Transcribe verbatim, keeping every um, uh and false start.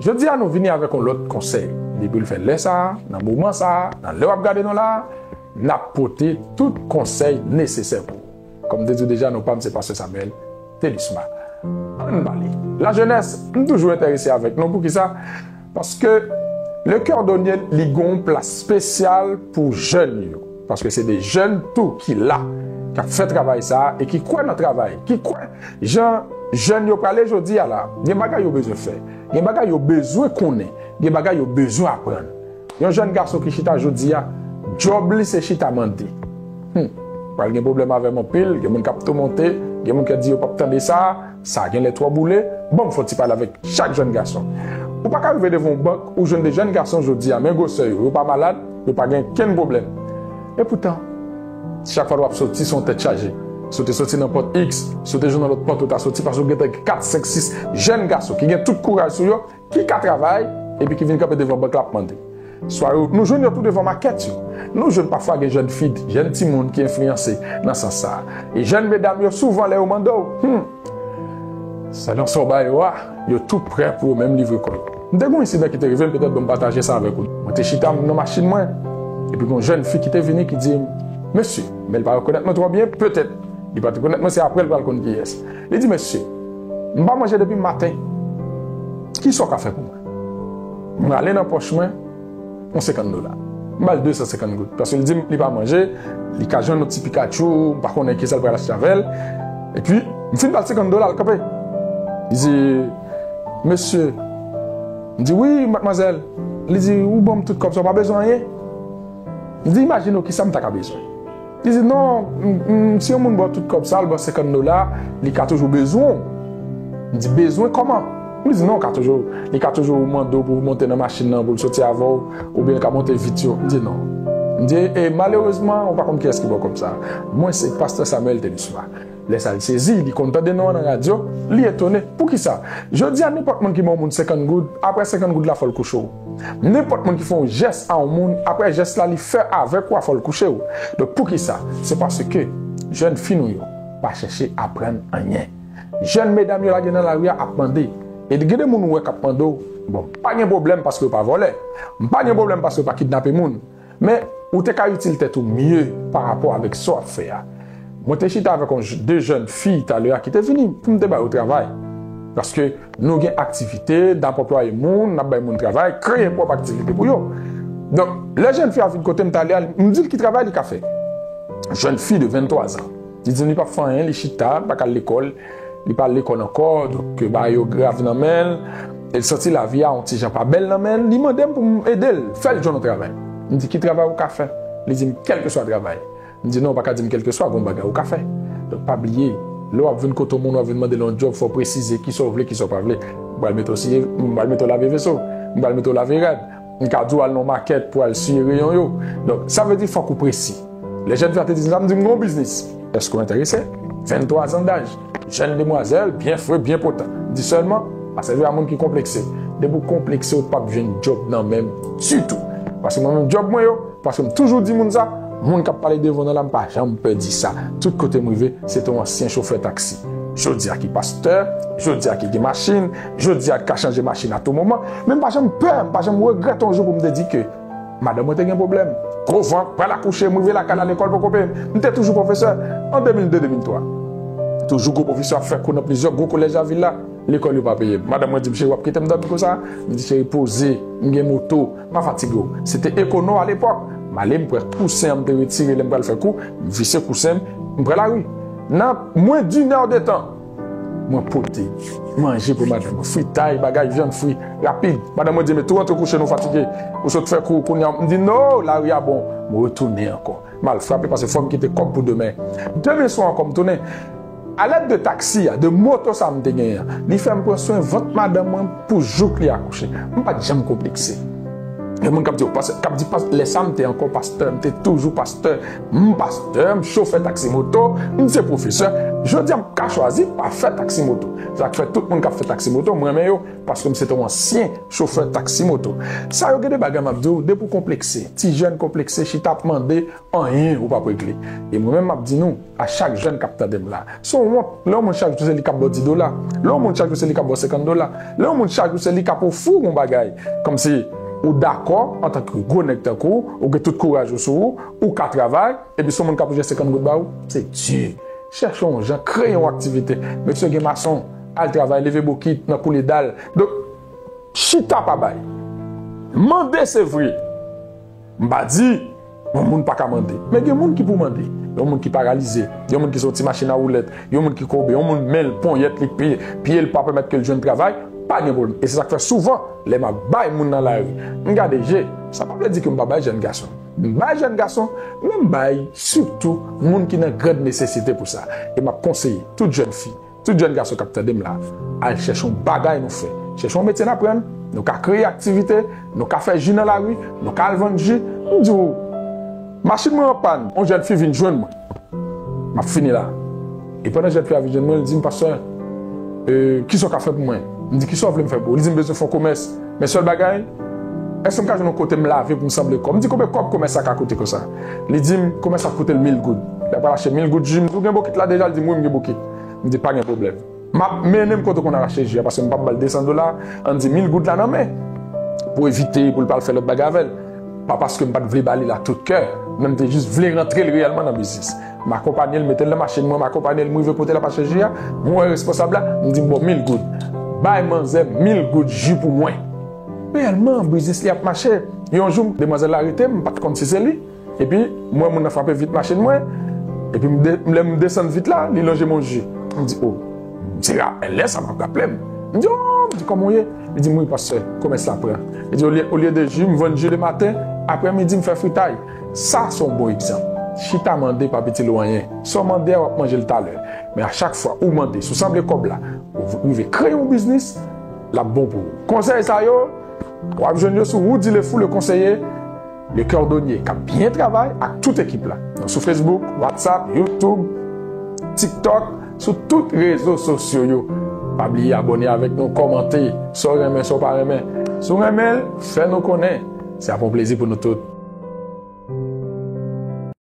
Jodi a, nou vini avèk yon lòt konsèy. Depi l fè lè sa a, nan moman sa a, nan lè w ap gade nou la a, n ap pote tout konsèy nesesè pou ou. Kòm m te di w deja, non pa m se Pastè Samuel Thelusma. Ann pale. Lajenès, m toujou enterese avèk nou. Poukisa? Paske Le Cordonnier, li gen yon plas espesyal pou jèn yo. Paske se de jèn tou ki la, k ap fè travay sa a e ki kwè nan travay, ki kwè jan jèn yo prale jodi a la. Gen bagay yo bezwen fè, gen bagay yo bezwen konnen, gen bagay yo bezwen aprann. Yon jèn gason ki chita jodi a, djòb li se chita mande. Hmm. Pral gen pwoblèm avè m anpil, gen moun k ap toumante, gen moun k ap di yo p ap tande sa, sa gen lè twò boule. Bon, m fò ti pale avèk chak jèn gason. Ou pa ka rive devan yon bank, ou jwenn de jèn gason jodi a, men gwosè yo, yo pa malad, yo pa gen kenn pwoblèm. Epoutan, chak fwa w ap soti, se yon tèt chaje. Si w te soti nan pòt X, si w te jwenn yon lòt pòt, ou ta soti paske w gentan gen kat, senk, sis jèn gason ki gen tout kouraj sou yo, ki ka travay, epi ki vin kanpe devan bank la ap mande. Swa yo, nou jwenn yo tou devan makèt yo. Nou jwenn pafwa gen jèn fi, jèn timoun ki enfliyanse nan sans sa a. E jèn medam yo, souvan lè yo mande w, hmm, selon sa w ba yo a, yo tou prè pou yo menm livre kò yo. M te gen yon ensidan ki te rive m, petèt bon m pataje sa avèk ou. Mwen te chita m nan machin mwen, epi gen yon jèn fi ki te vini ki di m, "Mesye," men l pa rekonèt mwen twò byen, petèt li pa t rekonèt mwen, se apre l pral konn kiyès. Li di, "Mesye, m pa manje depi maten. Kisa w ka fè pou mwen?" Mwen ale nan pòch mwen, yon senkant dola. M ba l de san senkant goud. Paske li di m li pa manje, li ka jwenn yon ti Pikachu, m pa konnen kisa l pral achte avè l. Epi, m fin ba l senkant dola, l kanpe. Li di, "Mesye," m di, "Wi, madmwazèl." Li di, "Ou ban m tout kòb sa, ou pa bezwen anyen." M di, "Imajine w kisa m ta ka bezwen." Li di, "Non, m, m, si yon moun ba w tout kòb sa, l ba w senkant dola, li ka toujou bezwen w." M di, "Bezwen kòman?" Li di, "Non, ka toujou, li ka toujou mande w pou w monte nan machin nan, pou l soti avè w, oubyen l ka monte vit yo." M di, "Non." M di, "E malerezman, ou pa konn kiyès ki ba w kòb sa. Mwen se Pastè Samuel Thelusma." Lè sa a, li sezi, li konn tande non an nan radyo, li etone. Poukisa? Jodi a, nenpòt moun ki ba yon moun senkant goud, apre senkant goud la, fò l kouche w. Nenpòt moun ki fè yon jès a yon moun, apre jès la, li fè avèk ou a, fò l kouche w. Donk, poukisa? Se paske jèn fi nou yo pa chèche aprann anyen. Jèn medam yo lage nan lari a ap mande. E gen de moun ou wè k ap mande w, bon, pa gen pwoblèm paske yo pa vòlè. Pa gen pwoblèm paske yo pa kidnape moun. Men, ou te ka itil tèt ou mye pa rapò avèk sa w ap fè a. Mwen te chita avèk yon j-, de jèn fi talè a ki te vini pou m te ba yo travay. Paske nou gen aktivite, n ap anplwaye moun, n ap bay moun travay, kreye pwòp aktivite pou yo. Donk, lè jèn fi a vin kote m talè a, m di l ki travay li ka fè. Jèn fi de venntwa zan. Li di m li p ap fè anyen, li chita, li pa ka al lekòl, li pa al lekòl ankò, donk bagay yo grav nan men l, e l santi lavi a yon ti jan pa bèl nan men l, li mande m pou m ede l, fè l jwenn yon travay. M di, "Ki travay ou ka fè?" Li di m, "Kèlkeswa travay." M di, "Non, ou pa ka di m kèlkeswa, gen yon bagay ou ka fè." Donk, pa bliye, lè w ap vin kote yon moun, w ap vin mande l yon djòb, fò w presize kisa w vle, kisa w pa vle. M pral mete w siye, m pral mete w lave veso, m pral mete w lave rad. M ka di w al nan yon makèt pou al siye reyon yo. Donk, sa vle di fòk ou presi. Lè jèn fi a te di m sa, m di m gen yon biznis. Èske w enterese? Venntwa zan daj. Jèn demwazèl, byen fre, byen potan. M di sèlman, pa sèvi a moun ki konplekse. Depi w konplekse, ou p ap jwenn djòb nan men m ditou. Paske mwen menm, djòb mwen yo, paske m toujou di moun sa, moun k ap pale devan w nan la, m pa janm pè di sa. Tout kote m rive, se te yon ansyen chofè taksi. Jodi a ki pastè, jodi a ki gen machin, jodi a ki ka chanje machin a tou moman. Men m pa janm pè, m pa janm regrèt yon jou pou m te di ke madanm mwen te gen pwoblèm. Gwo van, pral akouche, m rive lakay la, lekòl poko peye m. M te toujou pwofesè an de mil de, de mil twa. Toujou gwo pwofesè ap fè kou nan plizyè gwo kolèj lavil la. Lekòl yo pa peye m. Madanm mwen di m, "Cheri, w ap kite m dòmi konsa?" M di, "Cheri, poze, m gen moto, pa fatige w." Se te Ekono alepòk. M ale, m pran kousen an, m te retire lè m pral fè kou, m vise kousen m, m pran lari. Nan mwens d'une heure de temps, mwen pote manje pou madanm mwen. Fritay, bagay, vyann fri, rapid. Madanm mwen di, "Men tou rantre kouche, nou fatige. Ou sot fè kou, kounye a." M di, "No, lari a bon." M retounen ankò. M al frape paske fò m kite kòb pou demen. Demen swa ankò m tounen. Alèd de taksi a, de moto sa m te genyen an, li fè m pran swen vant madanm mwen pou jouk li akouche. M pa t janm konplekse. Gen moun k ap di, "Oh, pastè," k ap di, "Pas-, lè sa m te ankò pastè, m te toujou pastè. M pastè, m chofè taksi moto, m se pwofesè." Jodi a m ka chwazi pa fè taksi moto. Sa k fè tout moun k ap fè taksi moto, m renmen yo, paske m se te yon ansyen chofè taksi moto. Sa yo gen de bagay m ap di w, depi w konplekse, ti jèn konplekse, chita ap mande, anyen ou p ap regle. E mwen menm m ap di nou, a chak jèn k ap tande m la, se yon wont lè yon moun chak jou se li k ap ba w dis dola, lè yon moun chak jou se li k ap ba w senkant dola, lè yon moun chak jou se li k ap ofri w yon bagay. Kòmsi ou dakò antanke gwo nèg tankou w, ou gen tout kouraj ou sou ou, ou ka travay, epi se yon moun k ap jwenn senkant goud ba ou, se di. Chèche yon jan, kreye yon aktivite. Mesye gen mason, al travay, leve bokit nan koule dal. Donk, chita pa bay. Mande se vre. M pa di yon moun pa ka mande. Men gen moun ki pou mande. Yon moun ki paralize, yon moun ki se yon ti machin a woulèt, yon moun ki koube, yon moun men l ponyèt li, pye, pye l pa pèmèt ke l jwenn travay, pa gen pwoblèm. E se sa k fè souvan, lè m ap bay moun nan lari, m gade je. Sa pa vle di ke m pa bay jèn gason. M bay jèn gason, men m bay sitou moun ki nan grand nesesite pou sa. E m ap konseye tout jèn fi, tout jèn gason k ap tande m la, al chèche yon bagay nou fè. Chèche yon metye n aprann, nou ka kreye aktivite, nou ka fè ji nan lari, nou ka al vann ji. M di w, machin mwen an pàn, yon jèn fi vin jwenn mwen. M ap fini la. E pandan jèn fi a vin jwenn mwen, li di m, "Pastè, e, kisa w ka fè pou mwen?" M di, "Kisa w vle m fè pou ou?" Li di m, "M bezwen fè yon komès. Men sèl bagay, èske m ka jwenn yon kote m lave pou m sanble kò?" M di, "Konbyen kòb komès sa ka koute konsa?" Li di m, "Komès sa koute l mil goud." Li ap al achte mil goud ji. M di, "Ou gen bokit la deja?" Li di m, "Wi, m gen bokit." M di, "Pa gen pwoblèm. M ap mennen m kote w konn al achte ji a, paske m p ap ba l de san dola, ann di mil goud la nan men, pou evite, pou l pa al fè lòt bagay avè l." Pa paske m pa t vle ba li la tout kè, men m te jis vle rantre l reyèlman nan biznis. M akonpanye l, mete l nan machin mwen, m akonpanye l, m rive kote l ap achte ji a, mwen wè responsab la, m di m ba w mil goud. Bay manzè mil goud ji pou mwen. Reyèlman, biznis li ap mache. Yon jou, demwazèl la rete m, m pa t konn si se li. Epi, m wè moun nan frape vit machin mwen. Epi, m de- lè m desann vit la, li lonje m yon ji. M di, "O, se rapèl lè sa m ap raple m." M di, "O," m di, "Kòman w ye?" Li di m, "Wi, pastè, komès la pran." Li di, "Olye, olye de ji, m vann ji lematen, aprèmidi, m fè fritay." Sa, se yon bon egzanp. Chita mande pa piti lou anyen. Sa w mande a, w ap manje l talè. Men a chak fwa ou mande, si w sanble kòb la, ou rive kreye yon biznis, l ap bon pou ou. Konsèy sa yo, w ap jwenn yo sou Roody Lefou, le conseiller, le cordonnier, k ap byen travay ak tout ekip la. Sou Facebook, WhatsApp, YouTube, TikTok, sou tout rezo sosyo yo. Pa bliye abòne avèk nou, kòmante, sa w renmen, sa w pa renmen. Si w renmen l, fè nou konnen. Se ap yon plezi pou nou tout.